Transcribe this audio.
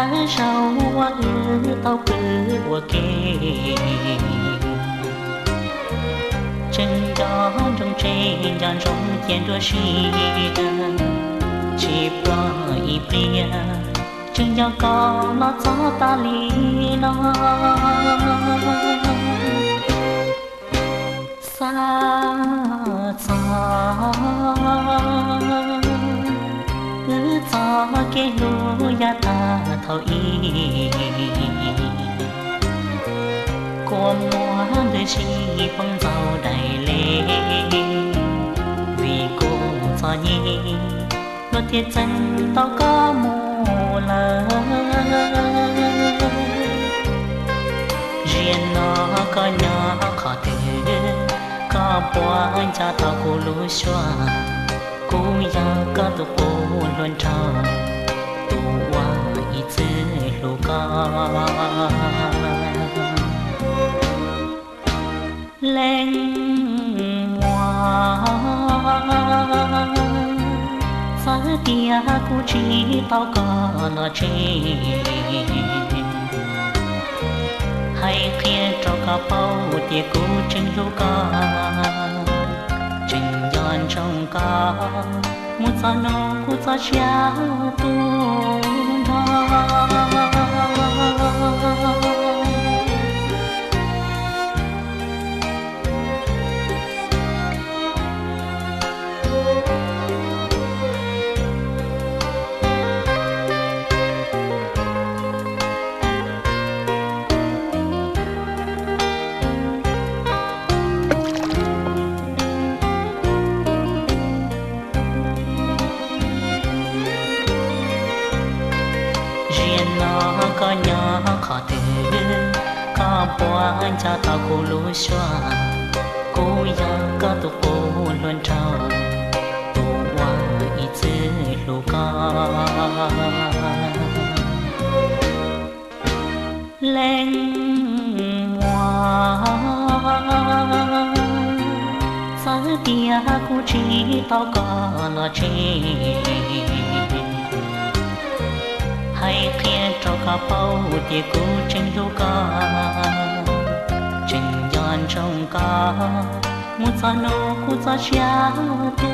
Lawv zaum ua wb tau pw ua ke, tseem nco ntsoov tseem nco ntsoov cia nruab siab, tsis pom ib pliag tseem nco koj los txog tas li no. Xav txog wb txoj kev hlub yav tag thaum ub, kua muag ntws si poob ntxaus daim le, vim kuv txom nyem luag thiaj txeeb tau koj mus lawm. Ziag no koj nyob qhov twg, koj puas nco tau kuv lub suab? Kuv yog koj tus qub hluas nraug, tus uas ib txwm hlub koj. Leej muam, txawm tias kuv tsis tau koj los tsev, hais qhia rau koj paub tias kuv tseem hlub koj, tseem nco ntsoov koj, mus txog hnub kuv txoj sia tu nrho. Ziag no koj nyob qhov twg, koj puas nco tau kuv lub suab? Kuv yog koj tus qub hluas nraug, tus uas ib txwm hlub koj. Leej muam, txawm tias kuv tsis tau koj los tsev, hais qhia rau koj paub tias kuv tseem hlub koj, tseem nco ntsoov koj, mus txog hnub kuv txoj sia tu